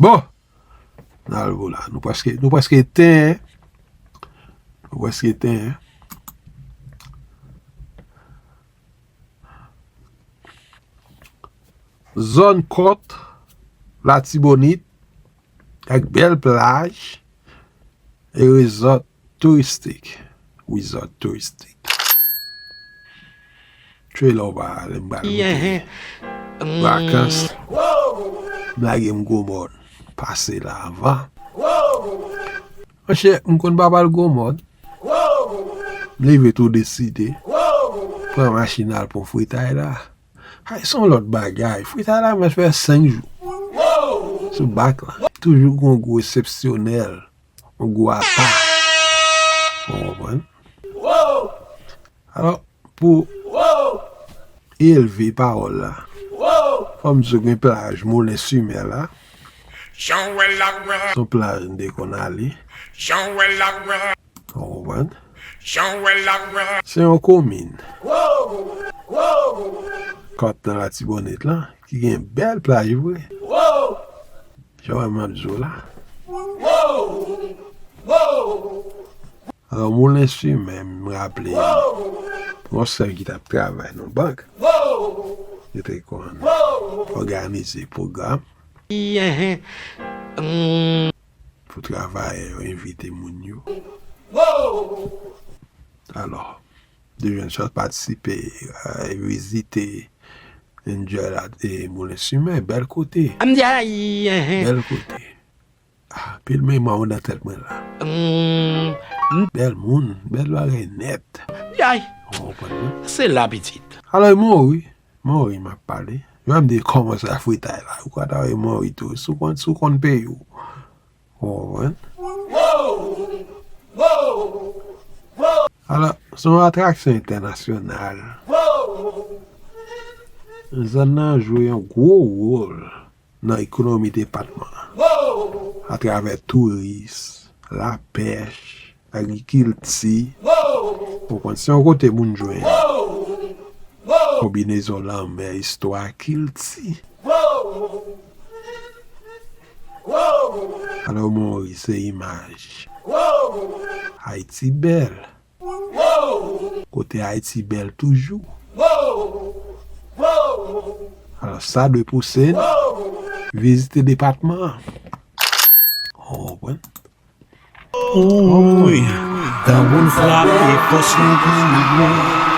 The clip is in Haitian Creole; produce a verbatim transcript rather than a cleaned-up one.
Bon, n al pou la. Nou prèske, nou prèske etenn. Nou prèske etenn. Zòn kòt Latibonit, ak bèl plaj e rezòt touristik. Resòt touristik. Trailer ou pa ale, m pral goute. Vakans. M lage m gwo mòn. Pase la avan. Monchè, m konn pa pral gwo mòn. M leve tou deside. Pran machin al pran fritay la. Ay, se yon lòt bagay. Fritay la, mwen fè senk jou. Sou bak la. Toujou gon gou eksepsyonèl. Yon gou apa. Ou konprann? Alò, pou elve pawòl la, fò m di w gen plaj Moulen Simen la. Se yon plaj m te konn ale. Ou konprann? Se yon komin. Kòt nan Latibonit lan, ki gen bèl plaj vre. Jan w wè m ap di w la. Alò, Moulen Simen, m raple m, yon sè ki t ap travay nan bank. Yo te konn òganize pwogram pou travayè yo envite moun yo. Alò, de jèn sòt patisipe, e, vizite Angel e Moulen Simen, bèl kote. Bèl kote. Ah, pil memwa nan tèt mwen la. Bèl moun, bèl bagay nèt. Ou konprann mwen? Se la, pitit. Alò, e Mori, Mori, m ap pale. Jan m di kòmanse a fritay la. Ou ka ta wè Mori tou. Si w konn, si w konn peyi w. Ou konprann? Alò, se yon atraksyon entènasyonal. Zòn nan jwe yon gwo wòl nan ekonomi depatman an, atravè touris, lapèch, agrikilti. Ou konprann, se yon kote moun jwenn konbinezon lanmè, istwa, kilti. Alò, Mori, se imaj Ayiti bèl. Kote Ayiti bèl toujou. Alò, sa dwe pouse n vizite depatman an. Ou konprann? Wi, tanbou n frape, fòs nou goumen.